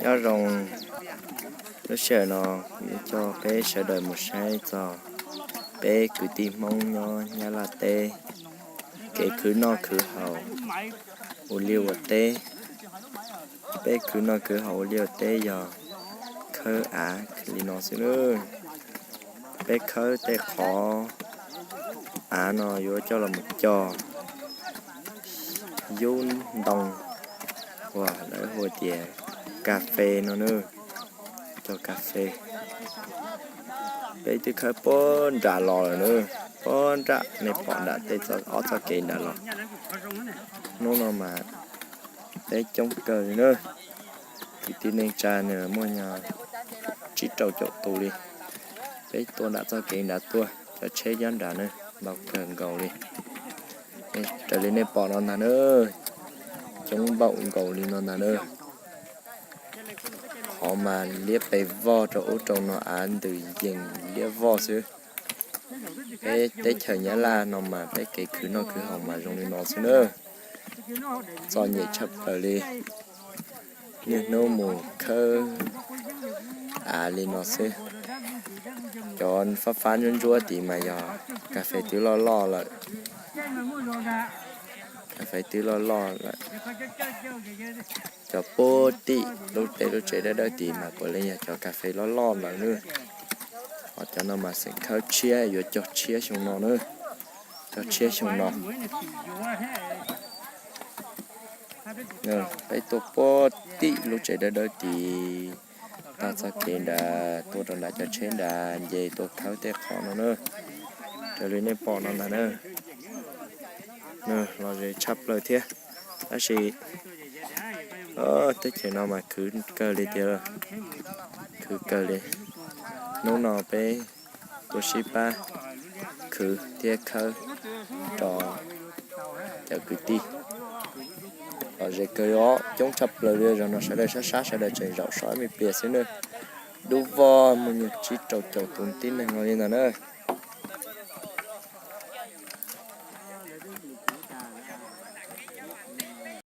Nyob zoo, lub sij hawm no kuv yuav coj peb sawv daws mus saib txog peb kwv tij Hmoob nyob Nyab Laj teb kev khwv noj khwv haus ua liaj ua teb. Peb khwv noj khwv haus ua liaj ua teb yog khawb av li no xwb nawb. Peb khawb tej qhov av no yuav coj los mus cog yub ntoo uas lawv hu tias kas fes no nawb, cog kas fes. Peb twb khawb puag nram los lawm nawb, puag nram nej pom nram tej ob txoj kev nram los. Hnub no mas peb coob kawg li nawb, kwv tij neej tsa nws muaj yog tsib rau caum tus li. Peb tuaj nram txoj kev nrad tuaj, cov tsheb nyob nrad nawb, ntau kawg nkaus li. Raws li nej pom no ntag nawb, coob npaum nkaus li no ntag nawb. Qhov mas liab pes vog rau ub rau no av ntws yees liab vog xwb. Peb teb chaws Nyab Laj no mas peb kev khwv noj khwv haus mas zoo li no xwb nawb. Txom nyem tshaj plaws li, niaj hnub mus khawb av li no xwb. Cov fab fab ntsuab ntsuab tid mas yog kas fes twb loj loj lawm. Kas fes twb loj loj lawm. Cov puag tim lub teb lub tsev dawb dawb tid mas puav leej yog cov kas fes loj loj lawm nawb. Ho cov no mas xeem khawb tshiab, yuav cog tshiab xyoo no nawb, cog tshiab xyoo no. Peb tuaj puag tim lub tsev dawb dawb tid, tog txoj kev nrad tuaj rau nram cov tsheb nrad nce tuaj khawb tej qhov no nawb. Raws li nej pom no ntag nawb, los ze tshaj plaws thiab. Tab sis teb chaws no mas khwv kawg li tiag, khwv kawg li. Hnub no peb tuaj sib pab khwv thiab khawb rau cov kwv tij. Los ze kawg li os, coob tshaj plaws li. Zaum no sawv daws sab sab sawv daws tseem zaum so me pliag xwb nawb. Dub vog muaj nyuag tsib rau caum tus tib neeg no li ntag na.